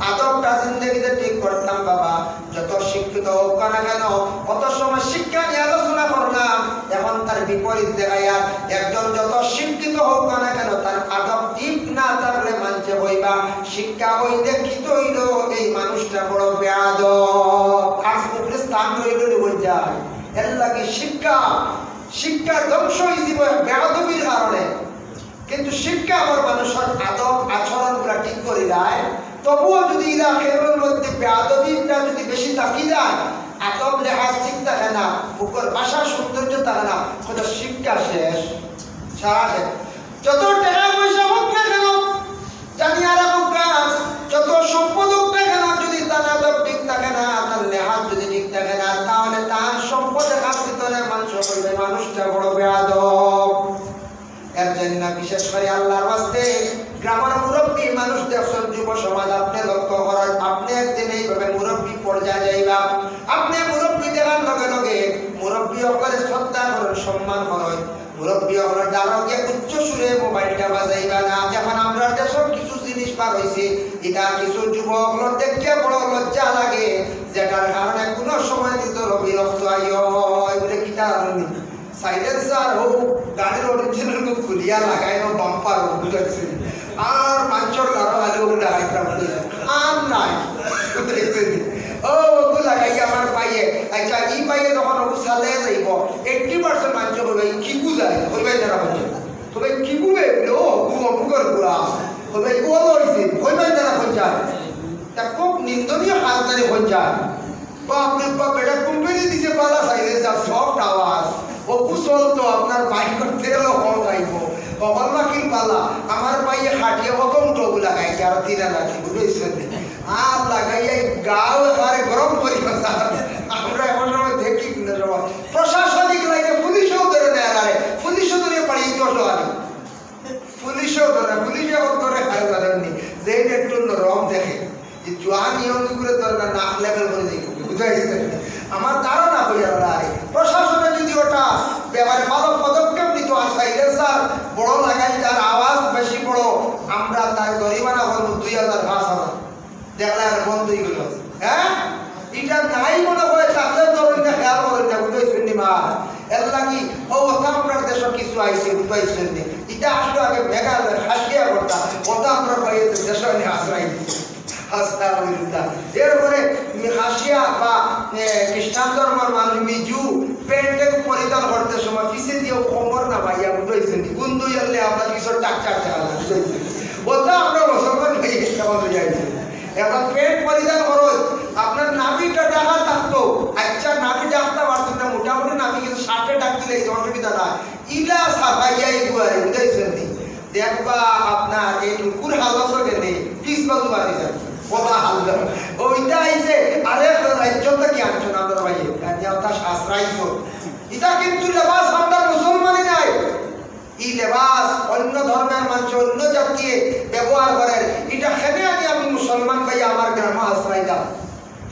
আদবটা জিন্দেগিতে ঠিক করতাম বাবা। যত শিক্ষিত হোক না কেন, অত সময় শিক্ষা নিয়ে আলোচনা করলাম, এখন তার বিপরীত দেখাইয়া। একজন যত শিক্ষিত হোক না কেন, তার আদব ঠিক না থাকলে মানষে কইবা, শিক্ষা অইলে কি তো অইল, এই মানুষটা বড় বেয়াদব। আর উপরে স্থান রইল নি বলছে। এর লাগি শিক্ষা, শিক্ষা ধ্বংস হয়ে যাব বেয়াদবির কারণে। কিন্তু শিক্ষা আমার মানুষের আদব আচরণগুলা ঠিক করি দেয়। তবুও যদি ইলা খেলোর মধ্যে বেয়াদবিটা যদি বেশি থাকি যায়, আদব লেহাজ ঠিক থাকে না, মুখর ভাষার সৌন্দর্য থাকে না, ওটা শিক্ষা শেষ, সারা শেষ। যত টাকা পয়সা হোক না কেন, জানিয়া রাখুক না, যত সম্পদ হোক না কেন, যদি তার আদব ঠিক থাকে না, তার লেহাজ যদি ঠিক থাকে না, তাহলে তার সম্পদে কাজ দিতে হলে মানুষ বলবে, মানুষটা বড় বেয়াদব। এর জন্য বিশেষ করে আল্লাহর ওয়াস্তে গ্রামের মুরব্বী মানুষ দেখছেন, যুব সমাজ, আপনি লক্ষ্য করেন, আপনি একদিন এইভাবে মুরব্বী পর্যায়ে যাইবা। আপনি মুরব্বী দেখার লগে লগে মুরব্বী অকলরে শ্রদ্ধা করেন, সম্মান করেন। মুরব্বী অকলর দ্বারা গিয়া উচ্চ সুরে মোবাইলটা বাজাইবা না। এখন আমরা দেশের কিছু জিনিস বার হইছে, এটা কিছু যুবক অকলর দেখিয়া বড় লজ্জা লাগে, যেটার কারণে কোনো সময় নিজের বিরক্ত আইও। এগুলো কিতা জানেননি? সাইলেন্সার হোক, গাড়ির অরিজিনাল খুলিয়া লাগাইল, বাম্পার হোক, বুঝাইছি। আর মাঞ্চর গাড়ো আলো লাগাইতাম, আর নাই। বুঝাইছি। ও, ওগু লাগাই আমার পাইয়ে। আচ্ছা, এই পাইয়ে যখন ওগু সালে যাইব, এইট্টি পার্সেন্ট মাঞ্চ কইবা, "ই কিগু যায়?" কইবাই তারা বলছে। কইবাই, "কিগু বে?" বলে, "ও, গু অমুকর গুড়া।" কইবাই, "ও লইছে।" কইবাই তারা বলছে। তা খুব নিন্দনীয় হাজদারি বলছে। বাপ রে বাপ, বেটা কোম্পানি দিছে বালা সাইলেন্সার, সফট আওয়াজ। ও কুশল তো আপনার বাইক তেলও কম খাইব। কপাল মাখিল বালা, আমার ভাইয়ে খাটিয়ে প্রথম টবু লাগাইছে, আর তিন হাজার কি বুঝেছেন? আর লাগাইয়া গাও এবারে গরম করি কথা। আমরা এমন সময় দেখি কিন্তু সময় প্রশাসনিক লাইনে পুলিশও ধরে নেয়, আরে পুলিশও ধরে পারি ইতিহাস আরে। পুলিশও ধরে, পুলিশে এখন ধরে খায় জানেননি, যে একটু নরম দেখে, যে জোয়ান ইয়ং করে ধরে না, নাক লেভেল করে দেখে, বুঝাইছে? আমার ধারণা প্রশাসনে যদি ওটা ব্যাপারে ভালো পদক্ষেপ নিত, আর সাইলেন্সার বড় লাগাইল, যার আওয়াজ বেশি বড়, আমরা তার জরিমানা করব দুই হাজার, পাঁচ হাজার। দেখলে আর বন্ধ হয়ে গেল। হ্যাঁ, এটা নাই মনে হয়, তাহলে ধরেন না, খেয়াল করেন না, বুঝাইছেন নি মা? এর লাগি ও ওটা আপনার দেশে কিছু আইছে, বুঝাইছেন নি? এটা আসলে আগে মেঘালয় খাসিয়া করতাম, ওটা আপনার ভাইয়ের দেশে নিয়ে আশ্রয় দিচ্ছে। আস্তাগফিরুল্লাহ। এরপরে খাসিয়া বা, এ, খ্রিস্টান ধর্মের মানুষ মিজু প্যান্ট পরিধান করতে সময় পিছে দিয়ে কোমর না ভাইয়া, বুঝাইছেন নি? কুন্দু জানলে আমরা পিছন ডাক্তার দেখা যায়, বুঝাইছেন নি? ওটা আমরা মুসলমান ভাই, কেমন হয়ে যাইছে? এখন প্যান্ট পরিধান করো, আপনার নাভিটা ঢাকা থাকতো। আচ্ছা, নাভি ঢাকতে পারছেন না, মোটামুটি নাভি কিন্তু শার্টে ঢাক দিলে এই অসুবিধা নাই। ইলা সাফাইয়া এগুয়ারে, বুঝাইছেন নি? দেখবা আপনার এই টুকুর হালস গেলে পিস বাজু বাড়ি যাবে। ওলা হাল। ওইটা আইছে আরেক রাজ্য থেকে আনছেন আমার ভাই। এটা ওটা শাস্ত্রাইছ। এটা কিন্তু লেবাস আমরা মুসলমানি নাই। এই লেবাস অন্য ধর্মের মানুষ অন্য জাতিয়ে ব্যবহার করেন। এটা খেনে আনি আমি মুসলমান ভাই আমার গ্রামে আশ্রয় দাও।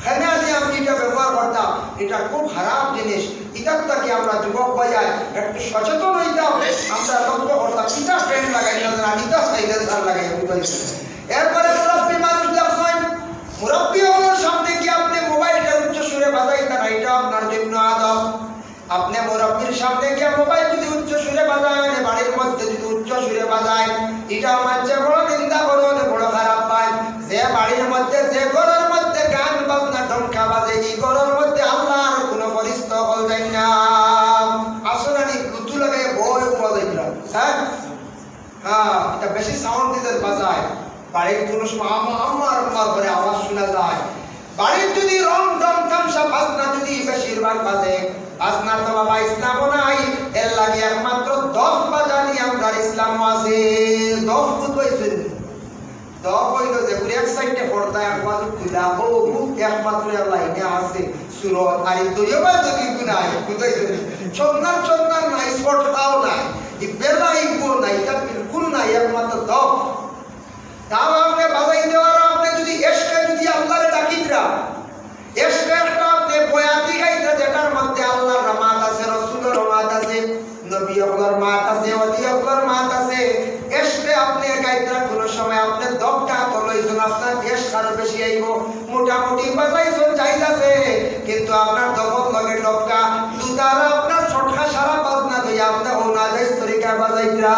খেনে আনি আমি এটা ব্যবহার করতাম, এটা খুব খারাপ জিনিস। এটার থেকে আমরা যুবক ভাইয়াই একটু সচেতন হইতাম, আমরা লক্ষ্য করতাম, এটা প্যান্ট লাগাই না, এটা সাইলেন্সার লাগাই, বুঝাইছি। এরপরে মুরব্বী মানুষ দেখছেন, মুরব্বী হওয়ার সামনে কি আপনি মোবাইলটা উচ্চ সুরে বাজাইতেন, এটা আপনার জন্য আদব। আপনি মুরব্বীর সামনে গিয়া মোবাইল যদি উচ্চ সুরে বাজায়, বাড়ির মধ্যে যদি উচ্চ সুরে বাজায়, এটা মানষে বড় নিন্দা করইন, বড় খারাপ পায়। যে বাড়ির মধ্যে, যে ঘরর মধ্যে গান বাজনা ডঙ্কা বাজে, এই ঘরর মধ্যে আল্লাহর কোনো ফরিস্তা হল যায় না। আসলে আমি লুতু লাগে বই বাজাইলাম, হ্যাঁ? হ্যাঁ, এটা বেশি সাউন্ড দিতে বাজায়। বাড়ির কোনো সময় আমা-, আমার, আমার ঘরে আওয়াজ শোনা যায়। বাড়ির যদি রং, ডম, তামশা, বাজনা যদি বেশিরভাগ বাজে, বাজনা তো বাবা ইসলামও নাই। এর লাগি একমাত্র দফ বাজানি আমরার ইসলামও আছে। দফ বুঝাইছেন? দফ হইল যে পুরো এক সাইডে পর্দা, এক বাজু খোলা, ও একমাত্র এক লাইনে আছে। সুরত, আর এই দৈবা যদি গুনায়, বুঝাইছে? চন্নার চন্নার নাই, স্পট পাও নাই। এই বেলা ইগো নাই, এটা বিলকুল নাই, একমাত্র দফ। তাও আপনি বাজাই দেওয়ার, আপনি যদি এসকে যদি আল্লাহরে ডাকিতরা, এসকে একটা আপনি বয়াতি গাইতরা, যেটার মধ্যে আল্লাহর মাত আছে, রসুলের মাত আছে, নবী অকলর মাত আছে, ওলি অকলর মাত আছে। এসকে আপনি গাইতরা কোনো সময় আপনি দফটা তো লইছেন, আপনার এসক আরো বেশি আইব। মোটামুটি বাজাইছেন, জায়েজ আছে, কিন্তু আপনার দফর লগে দফটা দুতারা আপনার ছটকা সারা বাজনা দিয়ে আপনার ও নাজাইজ তরিকা বাজাইতরা।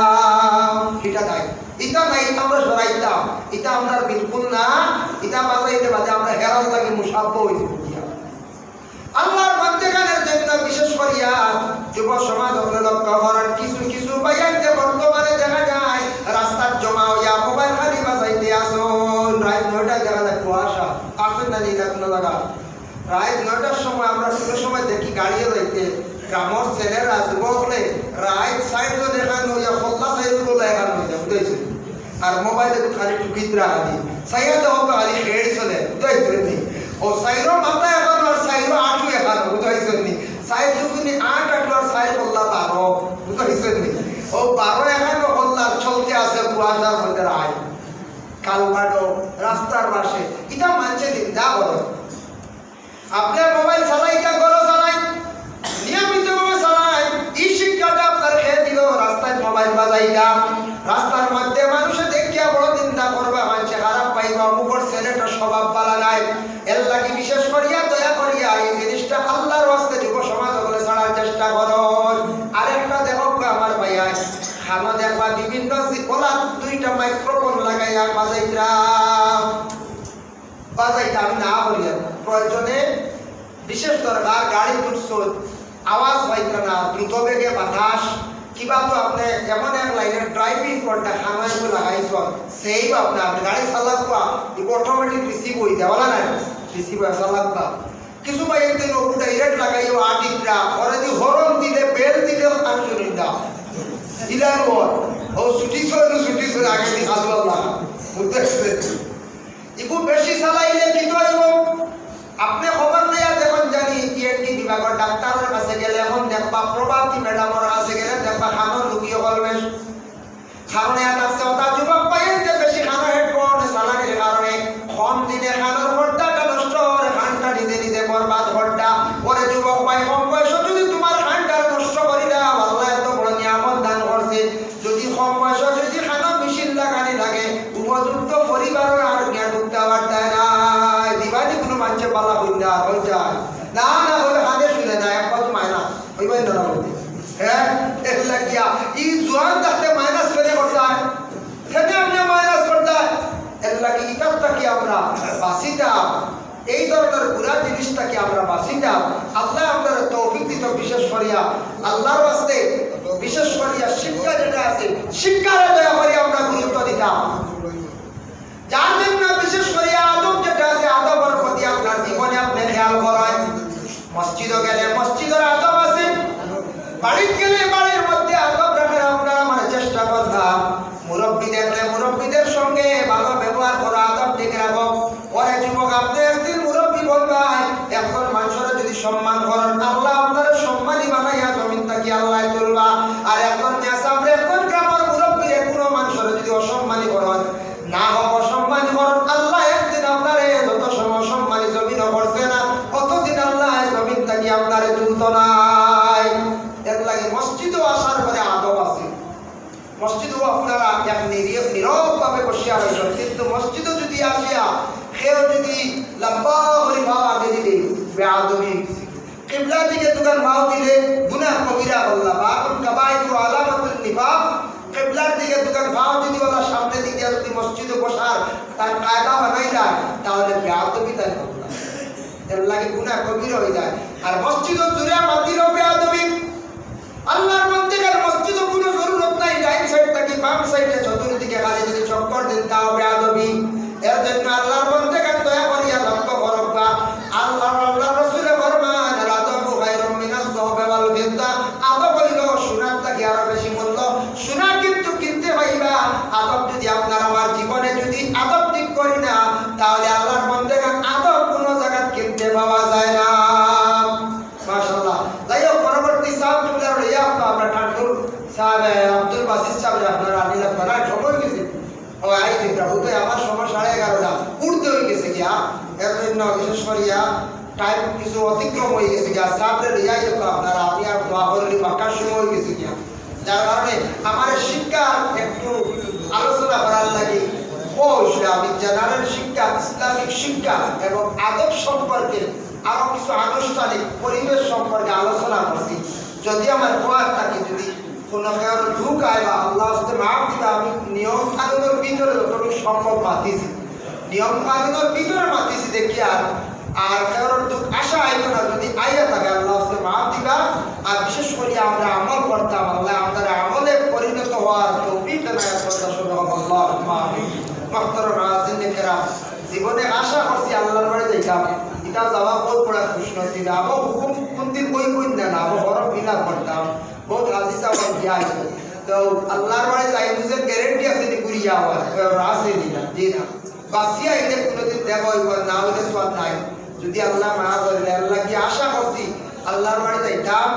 এটা নাই, এটা নাই, এটা আমরা সরাইতাম, এটা আমরা বিলকুল না। এটা বাজাইতে বাজে আমরা হেরান লাগে মুসাব্ব হইতে। আল্লাহর বান্দেগানের জন্য বিশেষ করিয়া যুব সমাজ হকলে লক্ষ্য করেন, কিছু কিছু ভাইয়াইনতে বর্তমানে দেখা যায় রাস্তাত জমা হইয়া মোবাইল খালি বাজাইতে আসুন। রাত নয়টায় দেখা যায় কুয়াশা, আসুন না নি, কোনো জায়গা। রাত নয়টার সময় আমরা কোনো সময় দেখি গাড়িয়ে যাইতে, গ্রামর ছেলেরা, যুবকরে, রাত সাইড দেখানো হইয়া, খোল্লা সাইড বলে এখানো হইয়া, বুঝাইছে? আর মোবাইলে তো খালি টুকিত রাখা দি। সাইয়া তো হতো খালি হেড চলে, বুঝাইছেন নি? ও সাইরো মাথা এখানো আর সাইরো আঁটু এখানো, বুঝাইছেন নি? সাইর দুগুনি আট আঁটু আর সাইর বললা বারো, বুঝাইছেন নি? ও বারো এখানো বললা চলতে আছে কুয়াশার মধ্যে রায়। কালবাডো রাস্তার পাশে, এটা মানষে নিন্দা করে। আপনার মোবাইল চালাইতা, ঘরো চালাই, নিয়মিতভাবে চালাই। এই শিক্ষাটা আপনার খেয়ে দিল, রাস্তায় মোবাইল বাজাইতা, রাস্তার মধ্যে মানুষে দেখিয়া বড় নিন্দা করবা, মানষে খারাপ পাইবা, অমুকর ছেলেটার স্বভাব ভালা নাই। এর লাগি বিশেষ করিয়া দয়া করিয়া এই জিনিসটা আল্লাহর ওয়াস্তে যুব সমাজ হকলে ছাড়ার চেষ্টা করো। আরেকটা দেখো গো আমার ভাইয়া, খানো দেখবা বিভিন্ন জি-, ওলা দুইটা মাইক্রোফোন লাগাইয়া বাজাইতরা। বাজাইতে আমি না বলি, প্রয়োজনে বিশেষ দরকার, গাড়ি তুলছইন, আওয়াজ পাইতরা না, দ্রুত বেগে বাতাস, কিবা তো আপনি এমন এক লাইনে ড্রাইভিং কোনটা খানায় লাগাইছইন, সেই আপনার গাড়ি চালাবা, অটোমেটিক রিসিভ হয়ে যাওয়া না, রিসিভ হয়ে চালাবা। কিছু ভাই একদিন ওপর ডাইরেক্ট লাগাইও আটিকরা, ওরে দি হরন দিলে, বেল দিলে, আর শুনি না। ইলান ওর, ও ছুটি ছয়, ছুটি ছয়, আগে দি খাজু আল্লাহ। বুঝতে পারছেন? ইগু বেশি চালাইলে কি হইব? আপনি খবর লইয়া দেখুন জানি, ইএনটি বিভাগর ডাক্তারর কাছে গেলে, এখন দেখবা, প্রভাতী ম্যাডামর কাছে গেলে দেখবা, খানোর রুগী হল বেশ। কারণ এটা আছে, ওটা যুবক ভাই যে বেশি খানো হেডফোন চালানির কারণে কম দিনে খানোর পর্দাটা নষ্ট হয়, খানটা নিজে নিজে বরবাদ হড্ডা। ওরে যুবক ভাই, কম এই ধরনের বুরা জিনিস থাকি আমরা বাঁচিতাম। আল্লায় আমরারে তৌফিক দিতা। বিশেষ করিয়া আল্লাহর ওয়াস্তে, বিশেষ করিয়া শিক্ষা যেটা আছে, শিক্ষারে দয়া করি আমরা গুরুত্ব দিতাম। যার জন্য বিশেষ করিয়া আদব যেটা আছে, আদবর প্রতি আপনার জীবনে আপনি খেয়াল করেন। মসজিদো গেলে মসজিদর আদব আছে, বাড়িত গেলে বাড়ির মধ্যে আদব রাখার আপনার আমার চেষ্টা করতাম। মুরব্বি দেখলে মুরব্বিদের সঙ্গে ভালো ব্যবহার করা, আদব ঠিক রাখো। ওরে যুবক, আপনি একদিন মুরব্বি বনবায়, একজন মানুষরে যদি সম্মান করেন, আল্লায় আপনারে সম্মানী বানাইয়া জমিন থাকি আল্লায় তুলবা। আর একজন নেশাবরে, একজন গ্রামর মুরব্বিরে কোনো মানুষরে যদি অসম্মানী করেন, না হোক অসম্মানী করেন, আল্লায় একদিন আপনারে যত সময় সম্মানী জমিনো করছে না, অতদিন আল্লায় জমিন থাকি আপনারে তুলতো নায়। এর লাগি মসজিদো আসার পরে আদব আছে। মসজিদো আপনারা এক নিরীহ, নীরবভাবে বসিয়া রইছেন, কিন্তু মসজিদো যদি আসিয়া কেউ যদি লম্বা করি পাও আগে দিলে, বেয়াদবি। কিবলার দিকে দুখান পাও দিলে গুনাহ কবিরা বললা, বাবুল কাবাইর ওয়া আলামাতুন নিফাক। কিবলার দিকে দুখান পাও যদি ওলা সামনে দিকে যদি মসজিদো বসার তার কায়দা বানাই যায়, তাহলে বেয়াদবি তাই বললা। এর লাগি গুনাহ কবিরা হয়ে যায়। আর মসজিদো জুড়ে মাতিলেও বেয়াদবি। আল্লাহর বন্দেগান মসজিদো কোনো জরুরত নাই, ডাইন সাইড থাকি বাম সাইডে চতুর্দিকে খালি যদি চক্কর দেন, তাও বেয়াদবি। এর জন্য আল্লাহর বন্দেগান দয়া করিয়া লক্ষ্য করবা। আল্লাহ, আল্লাহর রসুলে ফরমান, "আল আদাবু খায়রুম মিনাজ যাহাবি ওয়াল ফিদ্দা।" আদব হইল সোনার থাকি আরো বেশি মূল্য। সোনা কিন্তু কিনতে পাইবা, আদব যদি আপনার আমার জীবনে যদি আদব ঠিক করি না, তাহলে আল্লাহর বন্দেগান আদব কোনো জায়গাত কিনতে পাওয়া যায় না। মাশাআল্লাহ। যাই হোক, পরবর্তী সাহেব কিবলার লইয়া আমরা, আমরা ঠান্ডুর সাহেব, আহ, আব্দুল বাসিত সাহেব, আপনারা আনিলা, আপনারা সময় গেছে। ও, আই যে, প্রভু, তো আমার সময় সাড়ে এগারোটা, উঠতে হয়ে গেছে গিয়া। এর জন্য বিশেষ করিয়া টাইম কিছু অতিক্রম হয়ে গেছে গিয়া। সাহেবরে লইয়া যেত আপনারা, আমি আর দোয়া করলি বাক্কার সময় হয়ে গেছে গিয়া। যার কারণে আমার শিক্ষা একটু আলোচনা করার লাগি বসলে আমি জেনারেল শিক্ষা, ইসলামিক শিক্ষা এবং আদব সম্পর্কে আরো কিছু আনুষ্ঠানিক পরিবেশ সম্পর্কে আলোচনা করছি। যদি আমার খোয়ার থাকি, যদি কোনো কারণে দুঃখ আয় বা আল্লাহ আসতে মাফ দিবা, আমি নিয়ম কানুনের ভিতরে যতটুকু সম্ভব মাতিছি, নিয়ম কানুনের ভিতরে মাতিছি দেখি আর, আর কারোর দুঃখ আশা আইতো না, যদি আইয়া থাকে আল্লাহ আসতে মাফ দিবা। আর বিশেষ করি আমরা আমল করতাম, আল্লাহ আমাদের আমলে পরিণত হওয়ার তৌফিক এনায়েত করতে শুরু হবে। আল্লাহুম্মা আমিন। মুহতারাম হাজিরিনে কেরাম, জীবনে আশা করছি আল্লাহর বাড়ি যাইতাম, এটা যাওয়া বহুত বড় খুশনসিব। আবো হুকুম কোন দিন কই কই না, আবো বড় ফিলা করতাম, বহুত হাজি সাহেব গিয়া আইছে। তো আল্লাহর বাড়ি যাই বুঝে গ্যারেন্টি আছে নি ঘুরিয়া আওয়ার, আছে নি না, জি না। বাঁচিয়া আইলে কোনোদিন দেখা হইব, না হইলে সওয়াব নাই। যদি আল্লাহ মায়া করলে, আল্লাহ কি আশা করছি, আল্লাহর বাড়ি যাইতাম,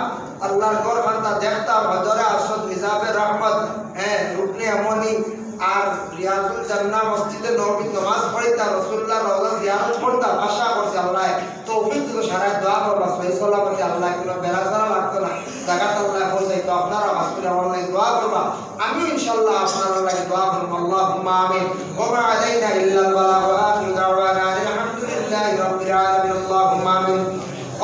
আল্লাহর ঘর খান্তা দেখতাম, হজরে আসওয়াদ, মিজাবে রহমত, হ্যাঁ, রুকনে ইয়ামানি, আর রিয়াজুল জান্নাহ মসজিদে নববীত নামাজ পড়তাম, রাসূলুল্লাহর রওজা জিয়ারত করতাম, আশা করছি আল্লাহ তৌফিক দিলে সারা দোয়া করবা, সহি সালামতে আল্লাহ কোনো বেড়া ছাড়া লাগতো না, জাগাত আল্লাহ পৌঁছাইতো। আপনারা মাসুল আমার লাগি দোয়া করবা, আমিও ইনশাআল্লাহ আপনারা লাগি দোয়া করব। আল্লাহুম্মা আমিন। ওয়া মা আলাইনা ইল্লাল বালাগ, ওয়া আখিরু দাওয়ানা আনিল হামদুলিল্লাহি রাব্বিল আলামিন। আল্লাহুম্মা আমিন।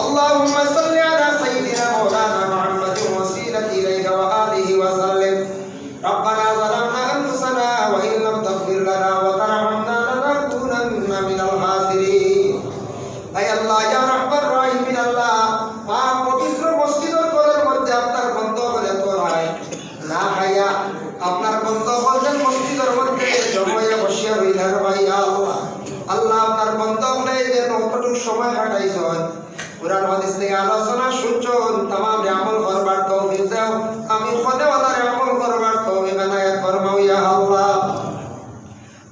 اللهم صل على سيدنا مولانا محمد وسيلة إليك وآله وسلم. ربنا ظلمنا أنفسنا وإن لم تغفر لنا وترحمنا لنكونن من الخاسرين. আয় আল্লাহ, ইয়া রাহমান রাহিমিন আল্লাহ, পাক পবিত্র মসজিদর ঘরর মধ্যে আপনার বন্দা অকলে তো নাই, না খাইয়া আপনার বন্দা অকল যেন মসজিদর মধ্যে জমাইয়া বসিয়া রইলা রে ভাই, ইয়া আল্লাহ। আল্লাহ, আপনার বন্দা অকলে যে কতটুক সময় কাটাইছইন, কোরআন হাদিস থাকি আলোচনা শুনছইন, তামামরে আমল করবার তৌফিক দেও। আমি খনে ওয়ালারে আমল করবার তৌফিক এনায়েত ফরমাও, ইয়া আল্লাহ।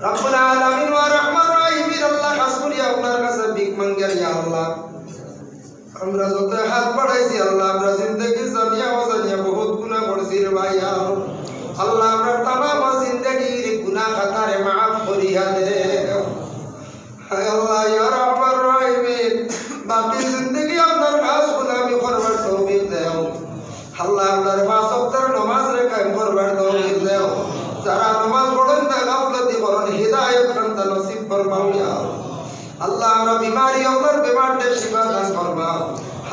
রব্বুল আলামিন ওয়া রহমান রাহিমিন আল্লাহ, খাস করি আপনার কাছে ভিক মাঙ্গার, ইয়া আল্লাহ। আমরা যত হাত বাড়াইছি আল্লাহ, আমরা জিন্দেগি জানিয়া অজানিয়া বহুত গুনাহ করছি রে ভাই, ইয়া আল্লাহ। আল্লাহ, আমরা তামাম জিন্দেগির গুনাহ খাতারে মাফ করিয়া দেও। হায় আল্লাহ, ইয়া রাহমান রাহিমিন, বাকি জিন্দেগি আপনার খাস গোলামি করবার তৌফিক দেও। আল্লাহ, আপনার পাঁচ ওয়াক্তর নামাজরে কায়েম করবার তৌফিক দেও। যারা নামাজ পড়ইন না, গাফলতি করইন, হিদায়াত খান্তা নসিব ফরমাও ইয়া আল্লাহ। আল্লাহ, আমরা বিমারি অকলর বিমাররে শিফা দান ফরমাও।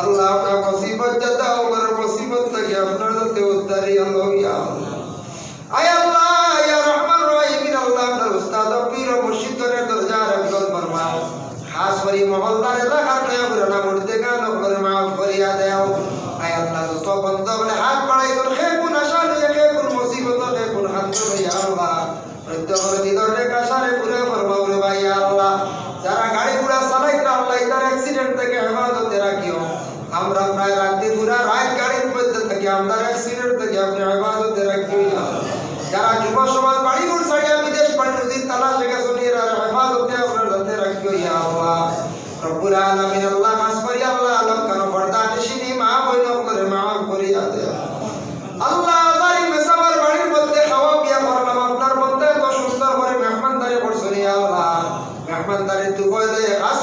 আল্লাহ, আমরা মুসিবত জাদা অকলর মুসিবত থাকি আপনার যাতে উদ্ধার অই আল্লাহ, ইয়া আল্লাহ। আয় আল্লাহ, ইয়া রহমান রাহিমিন আল্লাহ, আপনার উস্তাদ, পীর ও মুর্শিদরে দরজা রক্ষণ ফরমাও। খাস করি মহল্লা হৃদয় কাশারে পুরা ফরমাও রে ভাই আল্লাহ। যারা গাড়ি ঘোড়া চালাইতে আল্লাহ, ইতার অ্যাক্সিডেন্ট থেকে হেফাজতে রাখিও। আমরা প্রায় রাতে পুরা রাত গাড়ির মধ্যে থাকি, আমরা অ্যাক্সিডেন্ট থেকে আপনি হেফাজতে রাখিও ইয়া আল্লাহ। যারা যুব সমাজ বাড়ি ঘর ছাড়িয়া বিদেশ বাড়ি রুজির তালাশে গেছে, এরার হেফাজতে আপনার হাতে রাখিও ইয়া আল্লাহ। রব্বুল আলামিন আল্লাহ, খাস করি আল্লাহ, আলম কানো পর্দা নিশিনি মা বইন অকলরে মাফ করিয়া দে। আল্লাহ, আজারি মেসাবার বাড়ির মধ্যে খাওয়া বিয়া করলাম, আপনার মধ্যে এত সুন্দর করে মেহমানদারি করছনি আল্লাহ। মেহমানদারি তুই কই দে, খাস